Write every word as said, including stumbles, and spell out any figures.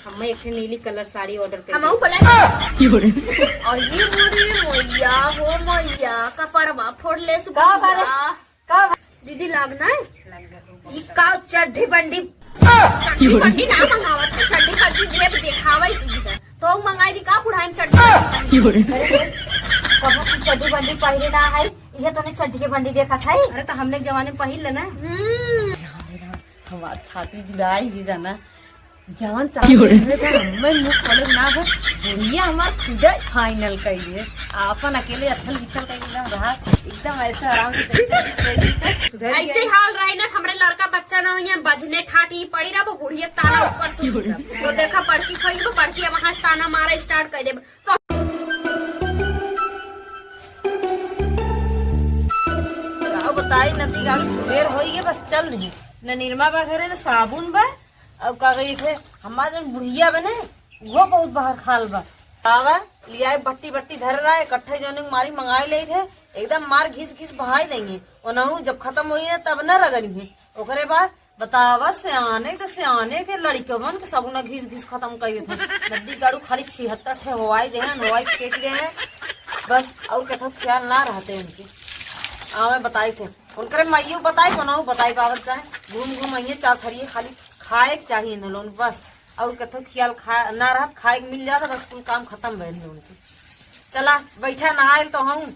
हम एक ठे नीली कलर साड़ी ऑर्डर कर हमहू बोला। और ये मोरी मैया हो मैया, कपरवा फोड़ ले का बारे? सुबह। का? दीदी लाग ना है? ई का चड्ढी बंडी? चड्ढी बंडी ना मंगावत है, चड्ढी बंडी भेद देखावा ही दीदी का। तो मंगाई दी का बुढ़ाई में चड्ढी बंडी? अरे, कबो की चड्ढी बंडी पहिरे ना है, इहे तो नहीं चड्ढी के बंडी देखत है। अरे तो हमने के जमाने में पहिर लेना। हम्म। हमार छाती जुड़ाई भी जाना। जवन चाहत रहे थे, हमें मुंह खोले ना हो। बुढ़िया हमार खुदे फाइनल कइले। आपन अकेले अथल बिछल कइले एकदम रहा, एकदम ऐसे आराम से बैठ के सोई। सुधर ऐसे गया। हाल रही ना, हमरे लड़का बच्चा ना हो, यहाँ बजने ठाट ही पड़ी रहा, वो बुढ़िया ताना ऊपर से सुन रहा। तो देखा बड़की खोई, वो बड़की अब वहाँ से ताना मारा स्टार्ट कर दे। तो का बताई, नती गाड़ी सुबेर होई है, बस चल नहीं। न निरमा बा घरे, न साबुन बा। अब का गई थे, हमार जौन बुढ़िया बने, वो बहुत बाहर खाल बा। आवा, लियाए बट्टी बट्टी धर रहा है, इकट्ठे जौन मारी मंगाई ले थे, एकदम मार घिस घिस बहाई देंगे। ओनहु जब खत्म होई है, तब न रगड़ी है। ओकरे बाद बतावा, सियाने के, सियाने के लड़िकवन के सब न घिस घिस खत्म कर देते। नदी गाड़ू खाली छिहत्तर ठे होवाई दे हैं, होवाई फेंक दे हैं। बस, और कथो ख्याल ना रहते उनके। आवे बताई थे, उनकरे माइयो बताई, ओनहु बताई पावत जाए। घूम घूम आइए, चार थरिये खाली खाए के चाहिए न लोन बस। और कथो ख्याल खा-, ना रहत, खाए के मिल जाता, बस कुल काम खत्म भइल है उनके। चला, बैठा, नहाए तो हूँ।